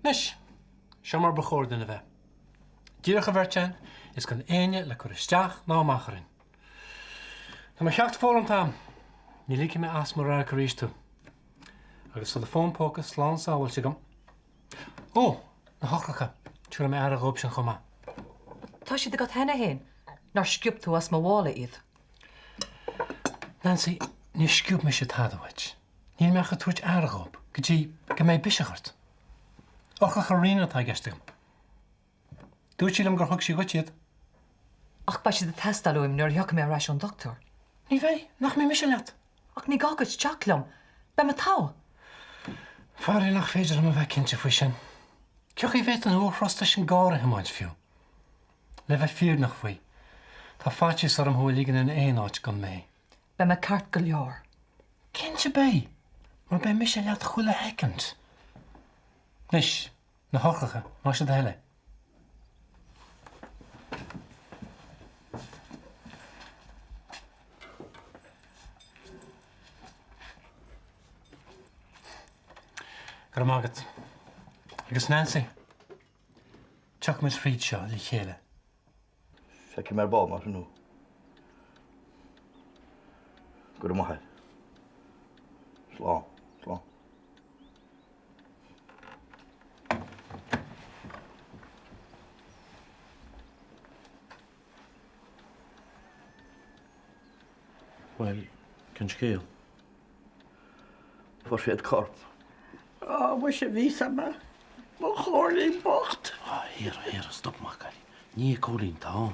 Anois, seo mar ba chóir dúinn a bheith. Díreach an bheirt againn is gan éinne le cur isteach ná amach orainn. Tá mé ag theacht fóir an t-am. Ní ligfidh mé as mo radharc arís tú. Agus tá do fón póca slán sábháilte agam. Ó! Na heochracha. Tabharfaidh mé aire dhóibh sin chomh maith. Tá siad agat cheana féin. Nár sciob tú as mo mhála iad? Nancy, níor sciob mise tada uait. Níl mé ach ag tabhairt aire dhóibh go dtí go mbeidh biseach ort. Eochracha Ríona atá i gceist agam. Dúirt sí liom gur thug sí dhuit iad. Ach beidh siad ag teastáil uaim nuair a thiocfaidh mé ar ais ón dochtúir. Ní bheidh, nach mbeidh mise leat? Ach ní gá duit teacht liom. Beidh mé togha. Faraor nach féidir liom a bheith cinnte faoi sin. Cén chaoi a bhféadfainn thú a thrust leis an gcarr a thiomáint fiú? Le bheith fírinneach faoi, tá faitíos orm thú a ligean in aon áit gan mé. Beidh mé ceart go leor. Cinnte beidh, mar beidh mise leat chuile shoicind. Anois, Na heochracha, más é do thoil é. Go raibh maith agat. Agus Nancy, tiocfaidh muid fríd seo le chéile. Feicfidh mé ar ball mar sin thú. Go raibh maith agat. Slán, slán. Bhuel, cén scéal? Fuair siad corp. Á, muise, bhí 'fhios a'm, mo Chóilín bocht. Á, a Mhéara, a Mhéara, stop maith, cailín. Ní é Cóilín atá ann.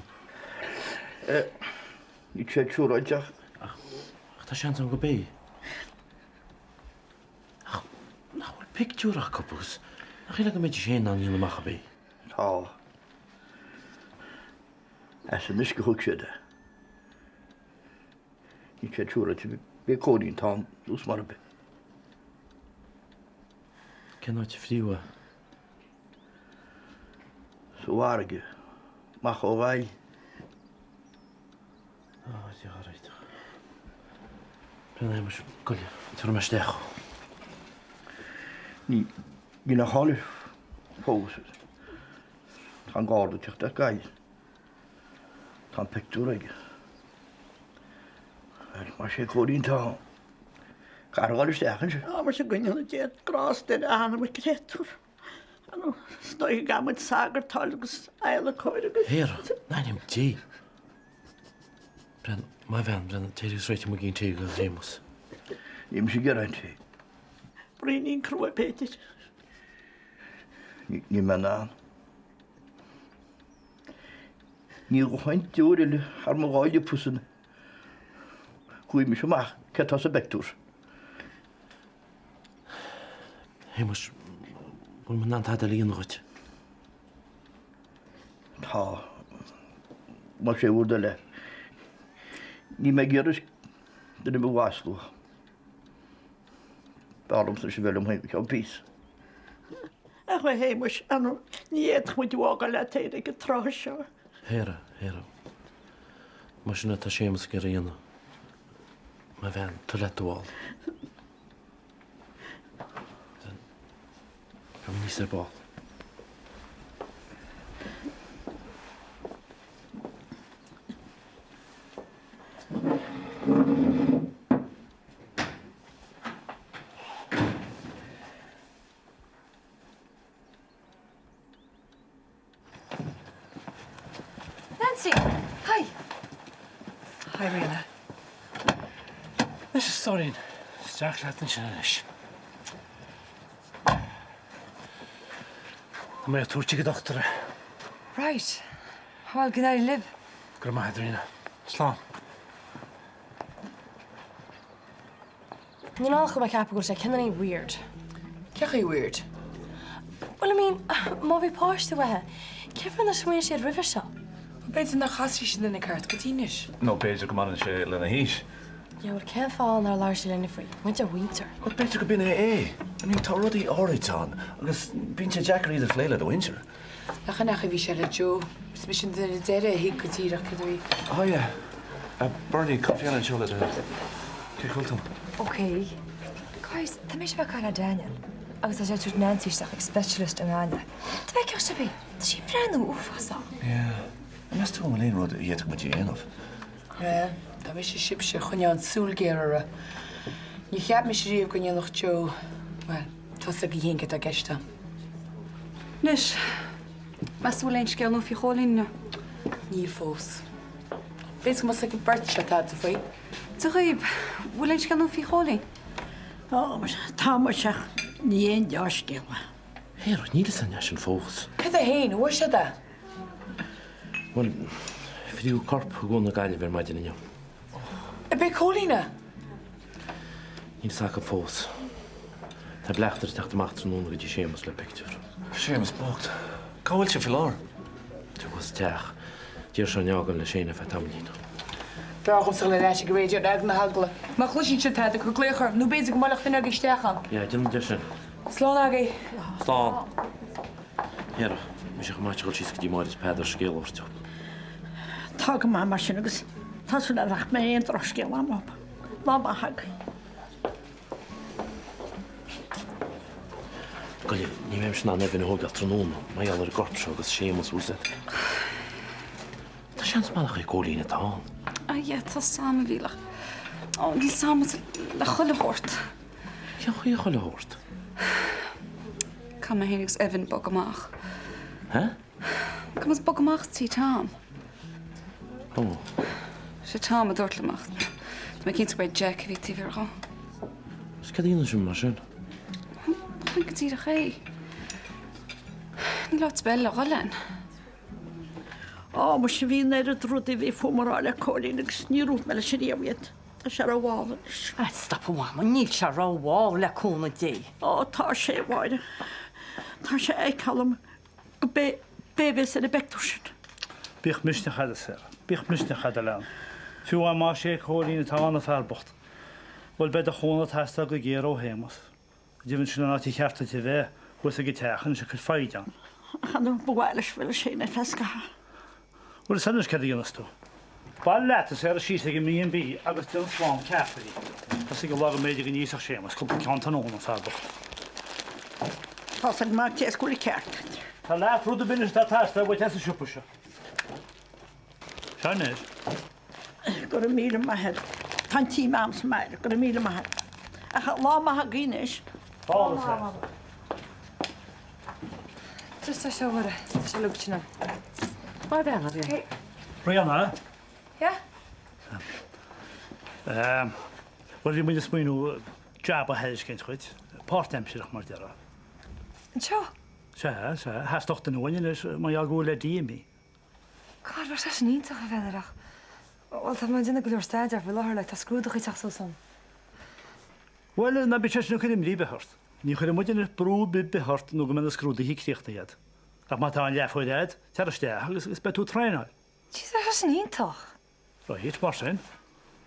Níl sé siúráilte ach. Ach tá seans ann go b'é. Ach nach bhfuil pictiúr acu agus nach shílfeá go mbeidís féin in ann a dhéanamh amach ab é? Tá. As an uisce a thug siad é. Níl sé siúráilte b'é Cóilín atá ann dtús mar a bith. Cén áit a fríothadh é? Sa bhfarraige, amach ó Ghaillimh. Á, Dia ár réiteach. Bréan a Shéamais, goile, tabharfaidh mé isteach thú. Ní, níl a cháil fós. Tá an garda ag teacht as Gaillimh. Tá an pictiúr aige. Bhuel, más é Cóilín atá ann. Caithfear a dhul isteach ansin. Á, muise go ndéana Dia grásta ar a anam, a chréatúr. Is dóigh go gcaithfidh muid sagart a fháil agus adhlacóir agus. A Mhéara, in ainm Dé. Brendan, maith bhean, Brendan, téir agus réitigh muigín tae do Shéamus. Níl mise ag iarraidh an tae. Braoinín crua, b'fhéidir. Níl mé in ann. Ní ghlacfainn deoir eile thar mo dhá liopasan. Gheobhaidh mise amach cé tá sa bpictiúr. Shéamais, bhfuil mé in ann tada eile a dhéanamh dhuit? Tá. Más é bhur dtoil é. Níl mé ag iarraidh duine ar bith a mhaslú. B'fhearr liomsa anois a bheith liom féin go ceann píosa. Ach a Shéamais, ní fhéadfadh muid thú a fhágáil leat féin ag an tráth seo. A Mhéara, a Mhéara. Más sin atá Séamus ag iarraidh a dhéanamh. Mo bhean, tabhair leat do mhála. Gabh aníos ar ball. Nancy! Hi! Hi, Ríona. Anois, a stóirín, isteach leat ansin anois. Tá mé á tabhairt ag an dochtúir é. Right. Bhuel, go n-éirí libh. Go raibh maith agat, a Ríona. Slán. Níl ann ach go mbeadh ceapadh go bhfuil sé cineáilín weird. Cén chaoi weird? Well I mean, má bhí páiste uathu, cén fáth nár smaoinigh siad roimhe seo? Bhuel b'fhéidir nár chas sí an duine ceart go dtí anois. Nó b'fhéidir go mbaineann sé lena haois. Yeah, bhuel cén fáth nár labhair sí linne faoi? Muid a mhuintir. Bhuel b'fhéidir go b'in é é. I mean tá rudaí áirid ann agus bíonn sé deacair iad a phlé le do mhuintir. Nach in é an chaoi a bhí sé le Joe? Is mise an duine deiridh a thuig go díreach céard a bhí. Oh yeah. Bernie, caife eile anseo le do thoil. Cén chaoi a bhfuil tú? Ok. Guys, tá mise ag caitheamh le Daniel. Agus tá sé ag tabhairt Nancy isteach ag specialist i nGaillimh. Dá bhfeicfeadh sibh í! Tá sí ag breathnú uafásach. Yeah. An meas tú an bhfuil aon rud a d'fhéadfadh muid a dhéanamh? Bhuel, dá mise sibhse, choinneoinn súil ghéar uirthi. Níor cheap mise riamh go ndéanfadh Joe, bhuel, tá 's agaibh féin céard atá i gceist agam. Anois, meas tú an bhfuil aon scéal nua faoi Chóilín inniu? Níl fós. B'fhéidir go mbeadh ag an beirt seo tada faoi. Dia dhaoib, bhfuil aon scéal nua faoi Chóilín? Ó, tá muise, ach ní aon deá-scéal é. Here, níl fhios a'inn é sin fós. Cad é fhéin, an bhfuair siad é? Bhuel, fritheadh corp i gCuan na Gaillimhe ar maidin inniu. Ab é Cóilín é? Níl fhios acu fós. Tá bleachtaire ag teacht amach tráthnóna go dtí Séamus le pictiúr. Séamus bocht. Cá bhfuil sé faoi láthair? Tá sé thuas sa teach. D'iarr sé an fhágáil leis féin ar feadh tamaillín. B'fhearr dhomsa dhul ar ais ag an raidió ar eagla na heagla. Má chloiseann siad tada, cuir glaoch orm, nó b'fhéidir go mbuailfeadh duine agaibh isteach ann. Yeah, déanfaidh mé sin. Slán agaibh. Slán. Here, mise chomh maith ag dul síos go dtí Máire is Peadar scéal a thabhairt dóibh. Tá go maith mar sin agus tá súil agam nach mbeidh aon drochscéal agam. Lá maith agaibh. Goile, ní bheidh mise in ann Evan a thógáil tráthnóna mar gheall ar an gcorp seo agus Séamus thuas. Tá seans maith nach é Cóilín atá ann. Ah yeah, tá 's a'm a Mhíl ach ó níl 's a'm le chuile shórt. Cén chaoi a chuile shórt? Caithfidh mé féin agus Evan bogadh amach. Hé? Caithfidh muid bogadh amach as tí Tom. Ó. Sé Tom a dúirt liom ach tá mé cinnte gurb é Jack a bhí taobh thiar dhó. Is cad a dhéanfaidh sibh mar sin? Nach in go díreach é. Níl áit ar bith eile le dhul againn. Á, muise bhí an oiread rudaí a bhí fúm a rá le Cóilín agus níor dhúirt mé leis ariamh iad. Tá sé rómhall anois. Ah, stop a Mhama, níl sé rómhall le cúnamh Dé. Ó, tá sé, a Mháire. Tá sé a fheiceáil agam go b'é a bheas ar an bpictiúr sin. Bíodh misneach agat, a Sarah. Bíodh misneach agat, a leanbh. Fiú amháin más é Cóilín atá ann, an fear bocht. Bhuel, beidh do chúnamh ag teastáil go géar ó Shéamus. Go deimhin, sin an áit ar cheart duit a bheith, thuas ag an teach, anois ag cur foighid ann. Ach ar ndóigh, ba mhaith leis bheith leis féin ar feadh scaithimh. Bhuel, is anois céard a dhéanfas tú? Bailigh leat, a Sarah, síos ag an B&B agus déan slám ceapairí. Tosaigh an lá go mb'fhéidir go n-íosfadh Séamus cúpla ceann tráthnóna, an fear bocht. Tá's ag Mac Dé go bhfuil an ceart agat. Tá leath rud ar bith anois atá ag teastáil uait as an siopa seo. Seo anois. Go raibh míle maith agat. Tá an t-im a'm sa mbaile. Go raibh míle maith agat. Ach lá maith agaibh anois. Fáil a Sarah. Just tá seo Mhuire. Tá sé lúbtha sin ann. Má bhean a bhí. Ríona? Yeah? Bhuel, bhí muid ag smaoineamh jab a thairiscint dhuit, páirtaimsearach mar déarfá. Anseo? Sea, sea. Theastódh duine uainn anois mar gheall go bhfuil Eddie imithe. God, bheadh sé sin iontach a Pheadair ach, bhuel, tá mé ag déanamh go leor staidéir faoi láthair, like, tá scrúduithe ag teacht suas a'm. Bhuel, ná bíodh sé sin ag cur imní ar bith ort. Ní chuirfidh muidne brú ar bith ort nó go mbeidh na scrúduithe críochnaithe agat. Ach má tá an leathuair a'd, tar isteach agus agus beidh tú ag traenáil. Jeez, bheadh sé sin iontach! Right, mar sin,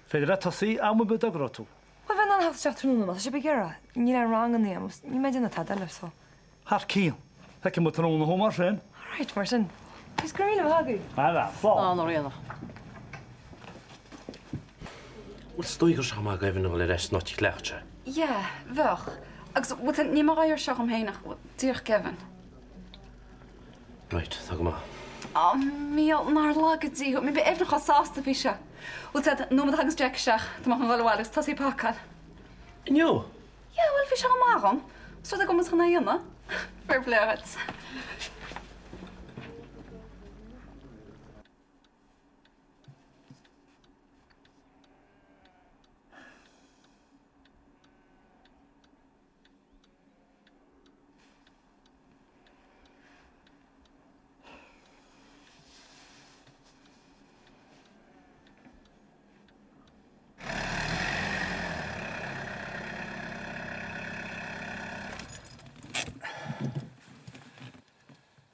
féidir leat tosaí am ar bith a dtogróidh tú. Bhuel, bheinn in ann theacht isteach tráthnóna má tá sibh ag iarraidh. Níl aon ranganna a'm agus níl mé ag déanamh tada eile, so. Thar cionn. Feicfidh muid tráthnóna thú mar sin. Alright, mar sin. Jeez, go raibh míle maith agaibh. A bhean, slán. Slán, a Ríona. Bhuel, is dóigh go raibh sé chomh maith ag Evan a dhul ar ais san áit a chleacht sé. Yeah, bheadh. Agus, bhuel, tá, níl mé dhá iarraidh seo dhom féin ach, bhuel, díreach Evan. Right, tá go maith. Á, Mícheál, nár laga Dia thú. Beidh Evan chomh sásta faoi seo. Bhuel, Ted, an nóiméad a thaganns Jack isteach, tá mé chun dhul abhaile agus tosaí ag pacáil. Inniu? Yeah, bhuel, bhí sé chomh maith dhom. Is rud é go bhfuil muid chun é a dhéanamh. Fair play dhuit.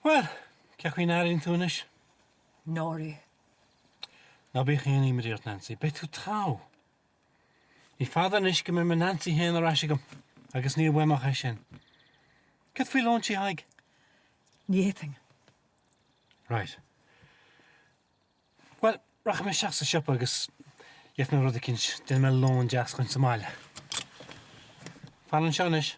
Bhuel, cén chaoi a n-airíonn tú anois? Náirithe. Ná bíodh aon imní ort, Nancy. Beidh tú togha. Ní fada anois go mbeidh mo Nancy féin ar ais agam agus níl uaim ach é sin. Céard faoi lón Tí Thaidhg? Ní fhéadfainn. Right. Bhuel, rachaidh mé isteach sa siopa agus gheobhaidh mé rud eicínt, déanfaidh mé lón deas dhuinn sa mbaile. Fan anseo anois.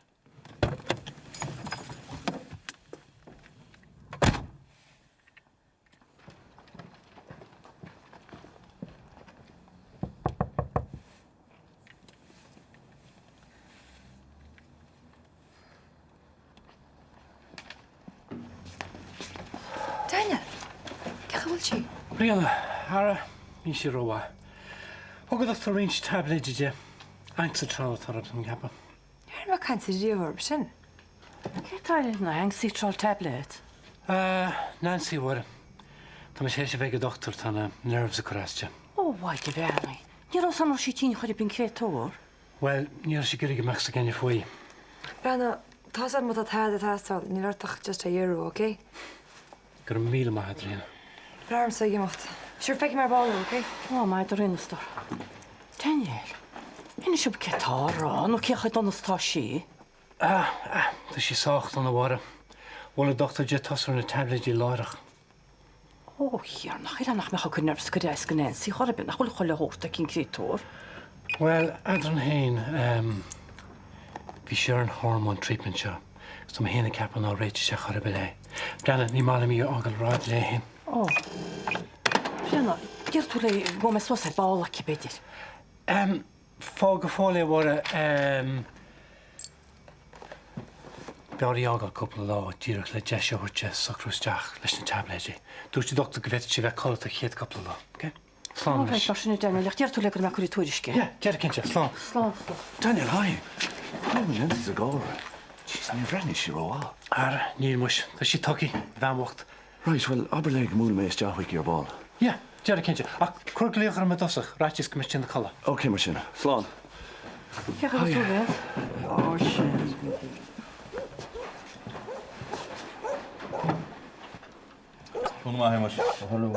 bhfuil sí? Ríona, Ara, níl sí rómhaith. Thug an dochtúir roinnt taibléidí di. Anxitral atá orthu, tá mé ag ceapadh. Ní raibh mé ag caint riamh orthu sin. Cé atá ar na Anxitral tablets? Nancy, a Mháire. Tá mise théis a bheith ag an dochtúir, tá na nerves ag cur as di. Ó, Mhaighde bheannaithe. Ní raibh san raibh sí tinn chor ar bith an créatúr. Bhuel, ní raibh sí ag iarraidh go mbeadh 's ag éinne faoi. Bréanna, tá's a'd má tá tada ag teastáil, níl ort ach just é a fhiafraí, ok? Go raibh míle maith a'd, Ríona. B'fhearr ormsa ag imeacht. Sure, feicfidh mé ar ball thú, ok? Ó, maith do Ríona, a stór. Daniel, inis dom cé tá á rá nó cé chomh dona is atá sí? Ah, ah, tá sí sách dona, a Mháire. Mhol an dochtúir di tosú ar na taibléidí láithreach. Ó, a Thiarna, shílfeá nach mbeadh a cuid nerves ag cur as do Nancy chor ar bith, nach bhfuil chuile shórt aici an créatúr. Bhuel, eadrainn féin, ehm, bhí sí ar an hormone treatment seo, agus tá mé féin ag ceapadh nár réitigh sé chor ar bith léi. Bréanna, ní maith liom í a fhágáil ar fad léi féin. Ó. Bréanna, déarfaidh tú léi go mbeidh mé suas ar ball aici, b'fhéidir. Ehm, fág go fóill é, a Mháire, ehm, B'fhearr í a fhágáil cúpla lá díreach le deis a thabhairt di socrú isteach leis na taibléidí. Dúirt an dochtúir go bhféadfadh sí a bheith codlata an chéad cúpla lá. Ok? Slán anois. Alright, mar sin a Daniel, ach déarfaidh tú léi go raibh mé ag cur tuairisce. Yeah, déarfaidh cinnte. Slán. Slán, slán. Daniel, hi! Cá bhfuil Nancy sa gcarr? Jeez, níor bhreathnaigh sí rómhaith. Ara, níl muis. Tá sí tugtha, an bhean bhocht. Right, bhuel, abair léi go mbuailfidh mé isteach chuici ar ball. Yeah, déarfaidh cinnte. Ach cuir glaoch orm i dtosach, ar fhaitíos go mbeidh sí ina codladh. Ok, mar sin. Slán. Cén chaoi a bhfuil tú, Liz? Ó, sin. Cúnamh maith, a Shéamais. Hello.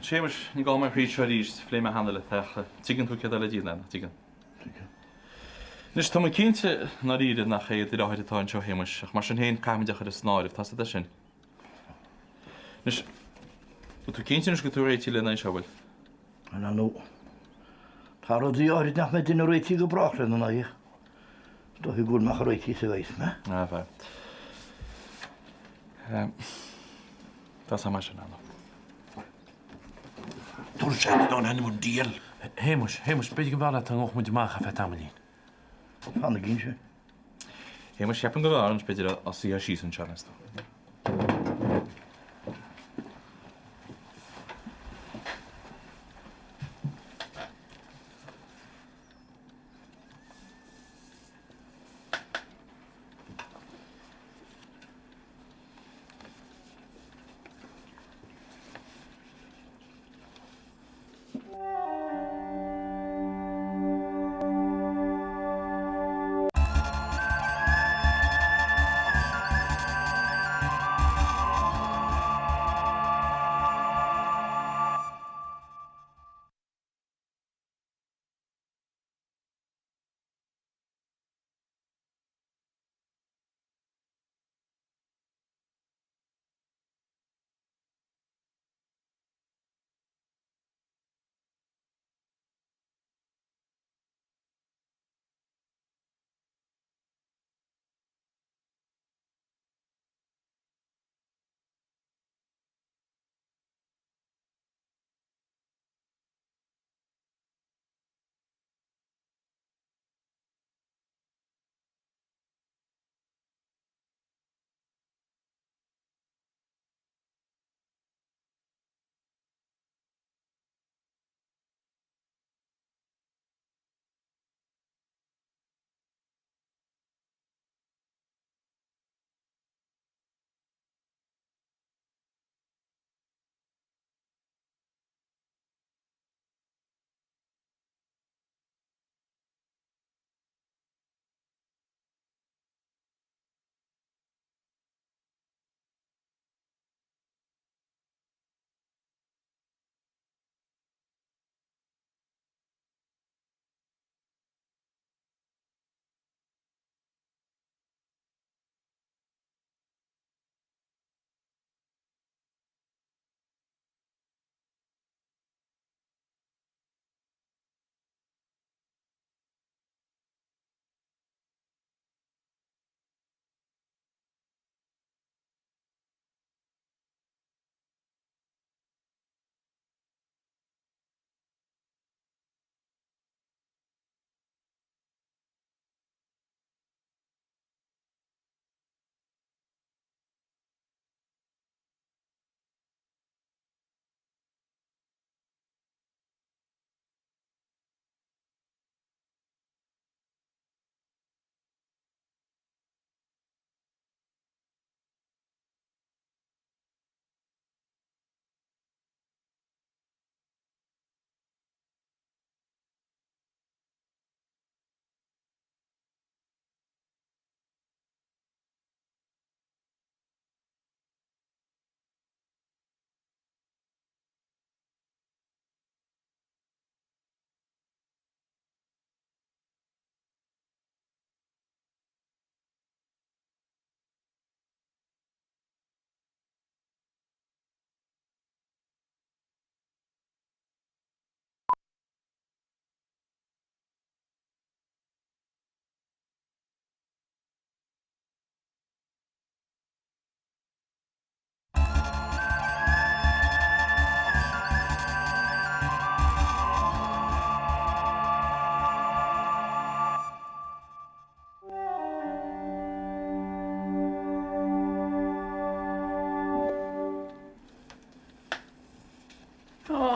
Séamus, ní gá dom thríd seo arís, phléigh mé cheana leat ach tuigeann tú céard atá le déanamh, nach dtuigeann? Anois, tá mé cinnte i ndáiríre nach é do dheartháir atá anseo, a Shéamais, ach mar sin féin, caithfimid é a chur san áireamh, tá's agat é sin. Anois, bhfuil tú cinnte anois go bhfuil tú réitithe lena aghaidh seo, bhfuil? Bhuel, ar ndóigh, tá rudaí áirid nach mbeidh duine réitithe go brách lena n-aghaidh. Is dóichí go bhfuil mé chomh réitithe is a bheas mé. Ah, bhuel. Tá sé mar sin, ar ndóigh. Tabhair seans dó in ainm an diabhail. Shéamais, Shéamais, b'fhéidir go mb'fhearr leat dá ngabhfadh muid amach ar feadh tamaillín. Fanaigí ansin. Shéamais, ceapaim go mb'fhearr anois b'fhéidir dá suífeá síos anseo, meas tú.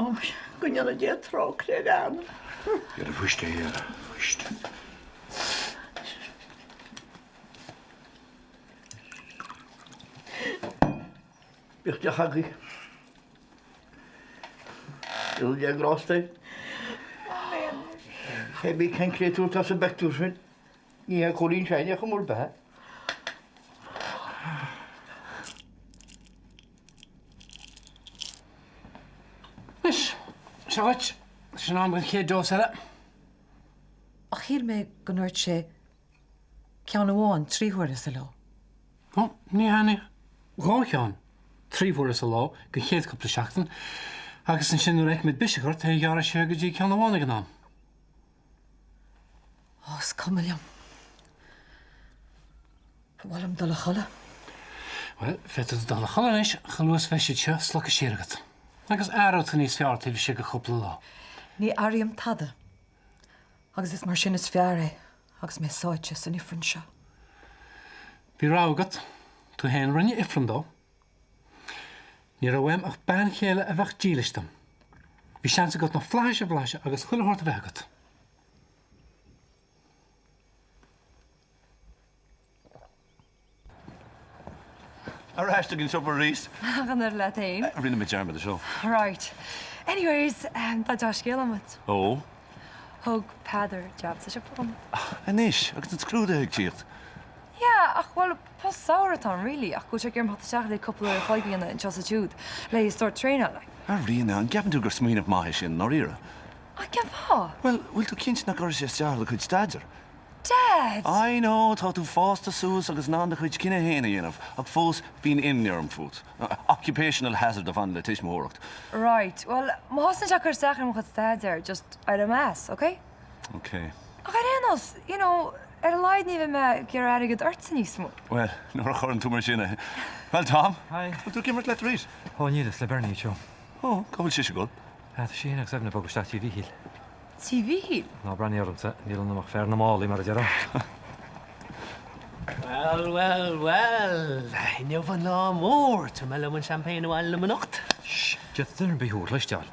Ó, go ndéana Dia trócaire ar a anam. Iarraidh fuisce a Mhéara, fuisce. Bíodh deoch agaibh. Go ndéana Dia grásta air. Cé bith cén créatúr atá sa bpictiúr sin, ní hé Cóilín Seánie ar chuma ar bith é. Anois, seo dhuit. Sin am don chéad dose eile. Ach shíl mé go ndúirt sé ceann amháin 3 huaire sa ló. Ó, ní hea, ní. 2 cheann, 3 huaire sa ló don chéad cúpla seachtain agus ansin nuair a fheicimid biseach ort é a ghearradh siar go dtí ceann amháin ag an am. Ó, is cuma liom. Ba mhaith liom dul a chodladh. Bhuel, féadfaidh tú dul a chodladh anois chomh luath is a bheidh siad seo slogtha siar agat. Agus aireoidh tú níos fearr taobh istigh de chúpla lá. Ní airím tada. Agus is mar sin is fearr é agus mé sáite san ifreann seo. Bhí rogha agat. Tú féin a rinne ifreann dó. Ní raibh uaim ach bean chéile a bheadh dílis dom. Bhí seans agat na flaithis a bhlaiseadh agus chuile shórt a bheith agat. Ar ais ag an siopa arís. Ach an oiread leat fhéin. Rinne mé dearmad de seo. Right. Anyways, tá dea-scéal agam duit. Ó? Thug Peadar jab sa siopa dom. Anois, agus na scrúduithe ag tíocht. Yeah, ach bhuel, post samhraidh atá ann really, ach go bhfuil sé ag iarraidh dom theacht isteach le cúpla uair a chloig a dhéanamh anseo is ansiúd le a stór traenáil like. A Ríona, an gceapann tú gur smaoineamh maith é sin, i ndáiríre? Ach cén fáth? Bhuel, bhfuil tú cinnte nach gcuirfidh sé isteach ar do chuid staidéir? Dad! I know, tá tú fásta suas agus in ann do chuid cinneadh féin a dhéanamh, ach fós, bíonn imní orm fút. Occupational hazard a bhaineann le tuismitheoireacht. Right, bhuel, má thosaíonn sé ag cur isteach ar mo chuid staidéir, just éireoidh mé as, ok? Ok. Ach ar aon nós, you know, ar a laghad ní bheidh mé ag iarraidh airgead ortsa níos mó. Bhuel, nuair a chuireann tú mar sin é. Bhuel, Tom? Hi. Bhfuil tú ag imirt leat arís? Ó, níl, is le Bernie iad seo. Ó, cá bhfuil sise ag dul? Ah, tá sí féin agus Evan ag bogadh isteach tí Mhíchíl. Tí Mhíchíl? Ná breathnaigh ormsa, níl ionam ach fear na málaí, mar a déarfá. Well, well, well, inniu an lá mór, tabharfaidh mé liom an champagne abhaile liom anocht. Shh, d'fhéadfadh duine ar bith thú a chloisteáil.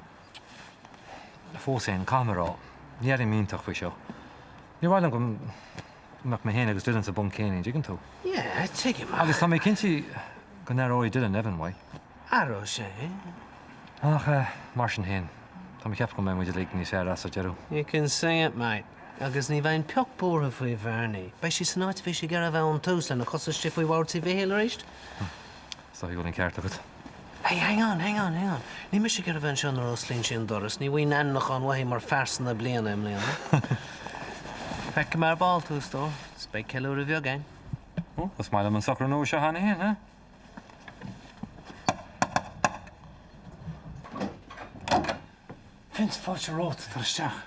Fós féin, caithfidh mé a rá, ní airím iontach faoi seo. Níor mhaith liom go mbeadh mé féin agus Dylan sa bponc céanna, an dtuigeann tú? Yeah, tuigim, ach. Agus tá mé cinnte go n-aireoidh Dylan Evan uaidh. Aireoidh sé. Ach, mar sin féin, tá mé ag ceapadh go mbeidh muid uilig níos fearr as ar deireadh. You can sing it, mate. Agus ní bheinn pioc buartha faoi Bhernie. Beidh sí san áit a bhí sí ag iarraidh a bheith ón tús, lena cosa istigh faoi bhord tí Mhichíl arís. Is dóigh go bhfuil an ceart agat. Hey, hang on, hang on, hang on. Níl mise ag iarraidh a bheith anseo nuair a osclaíonn sí an doras. Ní bhfaighinn ainmniúchán uaithi mar phearsa na bliana i mbliana. Feicfidh mé ar ball tú, a stór, is beidh ceiliúradh bheag againn. Ó, is maith liom an socrú nua seo cheana féin, eh? Vince, fáilte romhat, tar isteach.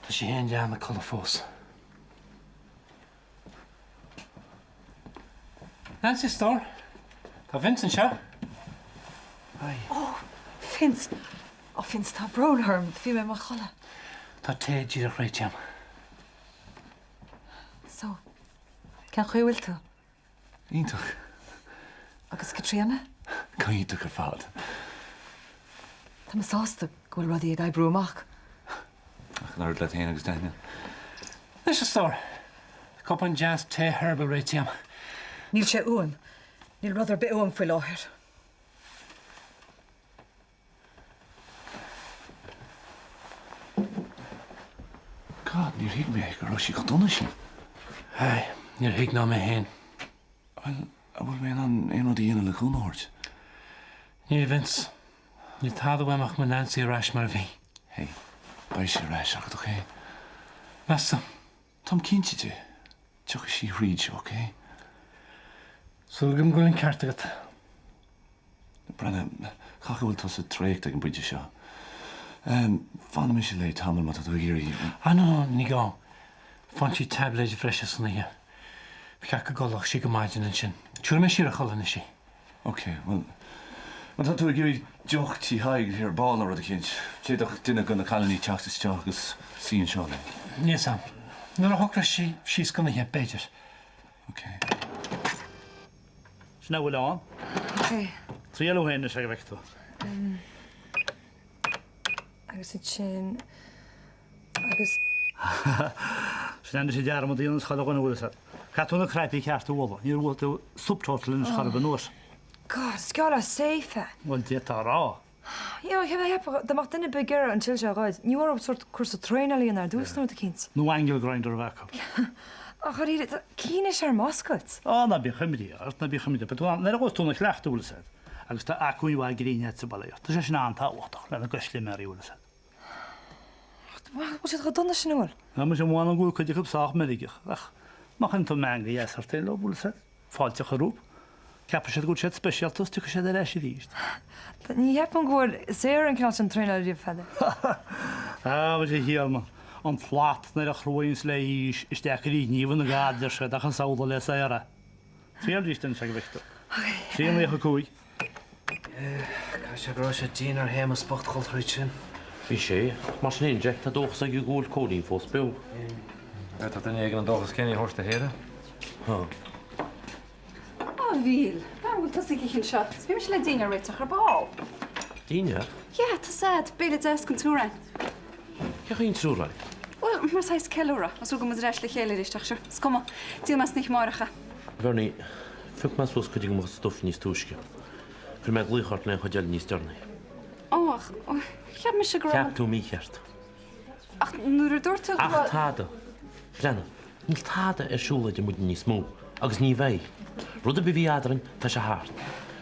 Tá sí féin leath ina codladh fós. Nancy, a stór, tá Vince anseo. Hi. Ó, Vince. Ó, Vince, tá brón orm. Bhí mé i mo chodladh. Tá tae díreach réitithe agam. So, cén chaoi a bhfuil tú? Iontach. Agus Caitríona? Go hiontach ar fad. Tá mé sásta go bhfuil rudaí ag oibriú amach. Ach an oiread leat féin agus Daniel. Anois, a stór, tá cupán deas tae herbal réitithe agam. Níl sé uaim. Níl rud ar bith uaim faoi láthair. God, níor thuig mé go raibh sí chomh dona sin. Aye, níor thuig ná mé féin. Bhuel, an bhfuil mé in ann aon rud a dhéanamh le cúnamh a thabhairt? Níl, Vince. Níl tada uaim ach mo Nancy ar ais mar a bhí. Hey, beidh sí ar ais agat, ok? Meas tú? Táim cinnte de. Tiocfaidh sí thríd seo, ok? Súil agam go bhfuil an ceart agat. Breathnaigh, caithfidh go bhfuil tusa traochta ag an bpointe seo. Fanfaidh mise léi tamall má tá tú ag iarraidh. Ah no, no, ní gá. Faigheann sí taibléid bhreise san oíche. Ba cheart go gcodlódh sí go maidin ansin. Tabharfaidh mé siar a chodladh anois í. Ok, bhuel, má tá tú ag iarraidh deoch tí Thaidhg ar ball nó rud eicínt, d'fhéadfadh duine de na cailíní teacht isteach agus suí anseo léi. Níl 's a'm. Nuair a shocróidh sí síos don oíche, b'fhéidir. Ok. Sin a bhfuil ann. Ok. Triail thú féin anois go bhfeicfidh tú. Agus ansin, agus. Sin anois an dearmad a dhéananns chuile dhuine, bhfuil fhios a'd. Caithfidh tú na cnaipí cearta a bhualadh. Níor bhuail tú subtotal anois chor ar bith anuas. God, is geall le safe é. Bhuel, d'fhéadfá a rá. You know, cheapfá, dá mbeadh duine ar bith ag iarraidh an til seo a ghoid, ní orthu sórt cúrsa traenála a dhéanamh ar dtús nó rud eicínt. Nó angle grinder a bheith acu. Ach dháiríre, tá ciúnas ar m'oscailt. Á, ná bíodh imní ort, ná bíodh imní ort. Beidh tú ann, nuair a ghabhfas tú ina chleachtadh, bhfuil fhios a'd. Agus tá acmhainn mhaith gréine a'd sa bhaile. Tá sé sin an-tábhachtach lena gcustaiméirí, bhfuil fhios a'd. Bhfuil siad chomh dona sin, an bhfuil? Tá mise, m'anam go bhfuil cuid acu sách meirgeach, ach má chuireann tú meangadh dheas ort féin leo, bhfuil fhios a'd, fáilte a chur rompu. Ceapfaidh siad go bhfuil siad speisialta is tiocfaidh siad ar ais arís. Ní cheapaim go bhfuair Sarah an cineál sin traenála riamh, Pheadair. Á, muise a Thiarna, an tslat nuair a chruaíonns le haois is deacair í ghníomhú na gad, deir siad, ach is amhlaidh le Sarah. Triail arís anois go bhfeicfidh tú. 395. Caithfidh sé go raibh sé dian ar Shéamus bocht dhul thríd sin. Bhí sé. Mar sin féin de, tá dóchas aige go bhfuil Cóilín fós beo. D'fhéadfadh duine éigin an dóchas céanna a thabhairt do Shéara. Tá. A Mhíchíl, an bhfuil tusa ag ithe anseo? Is bhí mise le dinnéar a réiteach ar ball. Dinnéar? Yeah, tá sad, béile deas den triúr againn. Cén chaoi an triúr againn? Bhuel, mar saghas ceiliúradh, ós rud go bhfuil muid ar ais le chéile arís, ach sure, is cuma. Díolfaidh mé san oíche amárach é. Bernie, phioc mé suas cuid de mo stuif níos túisce. Cuirfidh mé glaoch ort le an chuid eile níos deireanaí. Ó, ach, cheap mise go raibh. Cheap tú mícheart. Ach nuair a dúirt tú go Ach tada. Breathnaigh, níl tada ar siúl idir muidne níos mó, agus ní bheidh. Rud ar bith a bhí eadrainn, tá sé thart.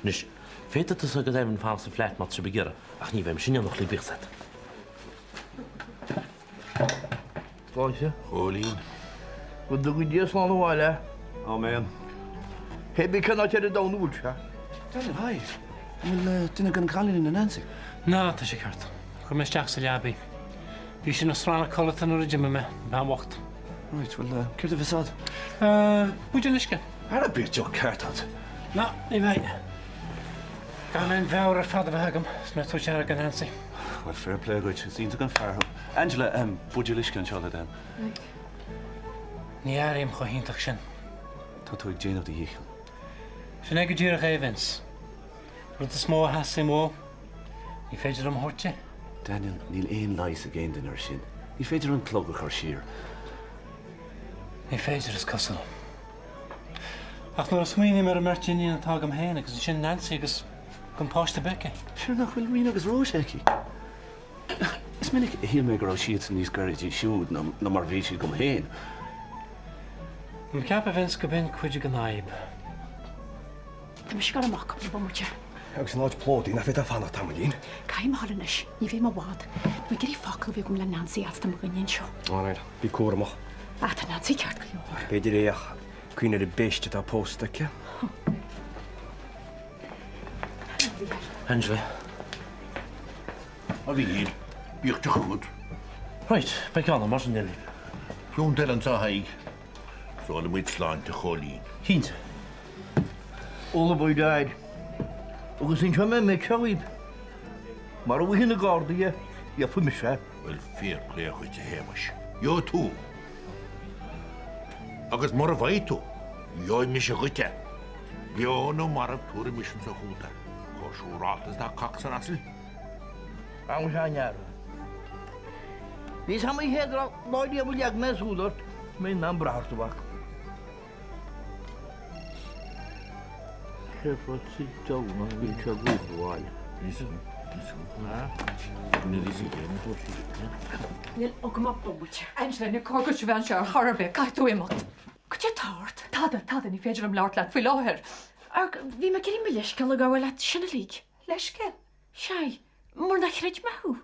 Anois, féadfaidh tusa agus Evan fanacht sa flat má tá sibh ag iarraidh, ach ní bheidh mise in éineacht libh, bíodh 's a'd. Sláinte. Chóilín. Go dtuga Dia slán abhaile. Áiméan. Pé bí cén áit ar an domhan a bhfuil sé. Daniel, hi. An bhfuil duine de na cailíní nó Nancy? Ná, tá sé ceart. Chuir mé isteach sa leaba í. Bhí sí ina srannach codlata nuair a d'imigh mé, an bhean bhocht. Right, bhuel, céard a bheas a'd? Buidéal uisce. Ara bíodh deoch ceart a'd. Ná, ní bheidh. Gan aon mheabhair ar fad a bheith agam, is mé ag tabhairt aire do Nancy. Bhuel, fair play dhuit, is iontach an fear thú. Angela, buidéal uisce anseo le do thoil. Ní airím chomh hiontach sin. Tá tú ag déanamh do dhícheall. Sin é go díreach é, Vince. Rud is mó a theastaíonn uaim, ní féidir liom a thabhairt di. Daniel, níl aon leigheas ag aon duine air sin. Ní féidir an clog a chur siar. Ní féidir, is cosúil. Ach nuair a smaoiním ar an mbeirt iníon atá agam féin agus ansin Nancy agus gan páiste ar bith aici. Sure nach bhfuil Ríona agus Róise aici? Is minic a shíl mé go raibh siadsan níos gaire di siúd ná mar a bhí siad dom féin. Tá mé ag ceapadh, Vince, go b'in cuid den fhadhb. Tá mise ag gabháil amach cúpla bomaite. Agus an áit plódaithe, nach bhféadfá fanacht tamaillín? Caithfidh mé a dhul anois, ní bheidh mé i bhfad. Tá mé ag iarraidh focal a bheith agam le Nancy fhad is tá mo dhuine anseo. All right, bí cúramach. Ah, tá Nancy ceart go leor. B'fhéidir é ach cuimhnigh ar an bpéist atá pósta aici. Angela. A Mhíchíl, bíodh deoch agat. Right, beidh ceann mar sin eile. Piúnt eile anseo a Thaidhg. 'S ólfaidh muid sláinte Chóilín. Cinnte. Ola by dad. Agus inseoidh mé an méid seo dhaoibh. Mara bhfaighidh na Gardaí é, gheobhaidh mise é. Bhuel, fair play dhuit, a Shéamais. Gheobhaidh tú. Agus mura bhfaighidh tú, gheobhaidh mise dhuit é. Beo nó marbh, tabharfaidh mise anso chugat é. Chomh siúrálta is atá cac san asal. Am seo an earra. Bhí 'fhios a'm an chéad lá riamh a leag mé súil ort, mé in ann brath ort, a mhac. Cé fad sa deabhal a bhíonn sé ag rith abhaile? Níl agam ach bomaite. Angela, ní cóir duit a bheith anseo ar chor ar bith. Caithfidh tú imeacht. Cad é atá ort? Tada, tada, ní féidir liom labhairt leat faoi láthair. Ach bhí mé ag iarraidh mo leithscéal a ghabháil leat, sin uilig. Leithscéal? Sea, mar nár chreid mé thú.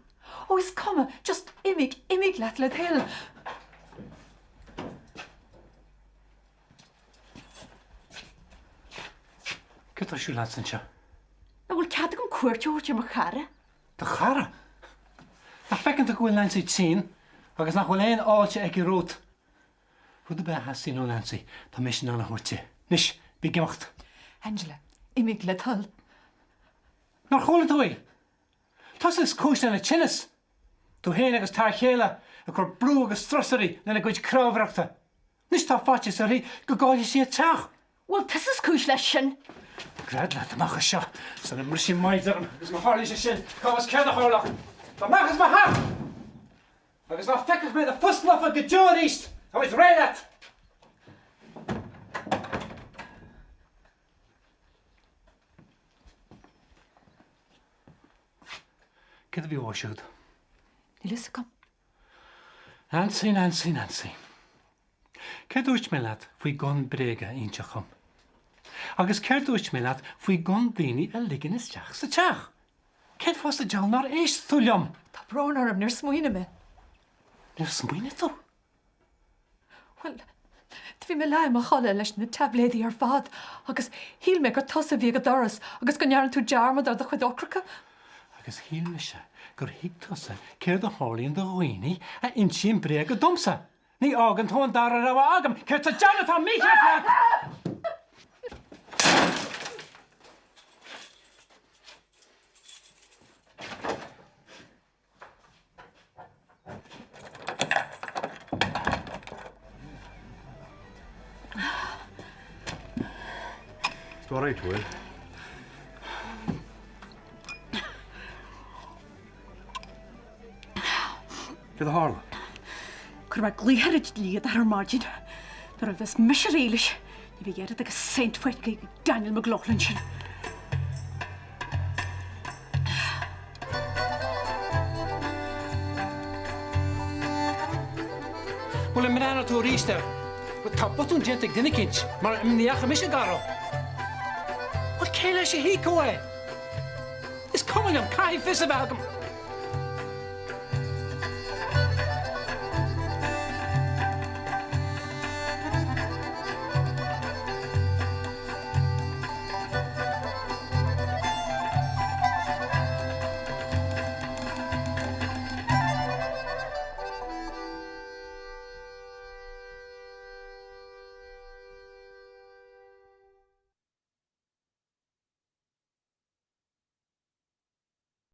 Ó, is cuma, just imigh, imigh leat le do thoil. Céard atá ar siúl agat anseo? An bhfuil cead agam cuairt a thabhairt ar mo chara? Do chara? Nach bhfeiceann tú go bhfuil Nancy tinn agus nach bhfuil aon fháilte aici romhat? Rud ar bith a theastaíonn ó Nancy, tá mise in ann a thabhairt di. Anois, bí ag imeacht. Angela, imigh le do thoil. Nár chuala tú í? Tusa is cúis lena tinneas! Tú féin agus t'fhear chéile ag cur brú agus strus uirthi lena gcuid crábhaireachta. Anois tá faitíos uirthi go gcaillfidh sí a teach! Bhuel, tusa is cúis leis sin! Gread leat amach as seo sula mbrisfidh maighdead orm agus má tharlaíonn sé sin, cá bhfios céard a tharlódh? Amach as mo theach! Agus ná feicfidh mé do phus lofa go deo arís! Táimid réidh leat! Céard a bhí uaidh siúd? Níl fhios agam. Nancy, Nancy, Nancy. Céard dúirt mé leat faoi gan bréaga a inseacht dhom? Agus céard dúirt mé leat faoi gan daoine a ligean isteach sa teach? Cén fáth sa diabhal nár éist tú liom? Tá brón orm, níor smaoinigh mé. Níor smaoinigh tú? Bhuel, do bhí mé leath i mo chodladh leis na taibléidí ar fad agus shíl mé gur tusa a bhí ag an doras agus go ndearna tú dearmad ar do chuid eochracha. Agus shíl mise gur thuig tusa céard a tharlaíonn do dhaoine a insíonn bréaga domsa. Ní fhágann tú an dara rogha agam. Céard sa diabhal atá mícheart leat? Is tú alright, bhfuil? Céard a tharla? Chuir mé glaoch ar an dlíodóir ar maidin. Nuair a bheas mise réidh leis, ní bheidh oiread agus cent feicthe ag Daniel McLaughlin sin. Bhuel, an mbreathnóidh tú arís air? Tá botún déanta ag duine eicínt, mar ní fhaca mise Garó. Bhuel, cé leis a híocadh é? Is cuma liom, caithfidh fios a bheith agam.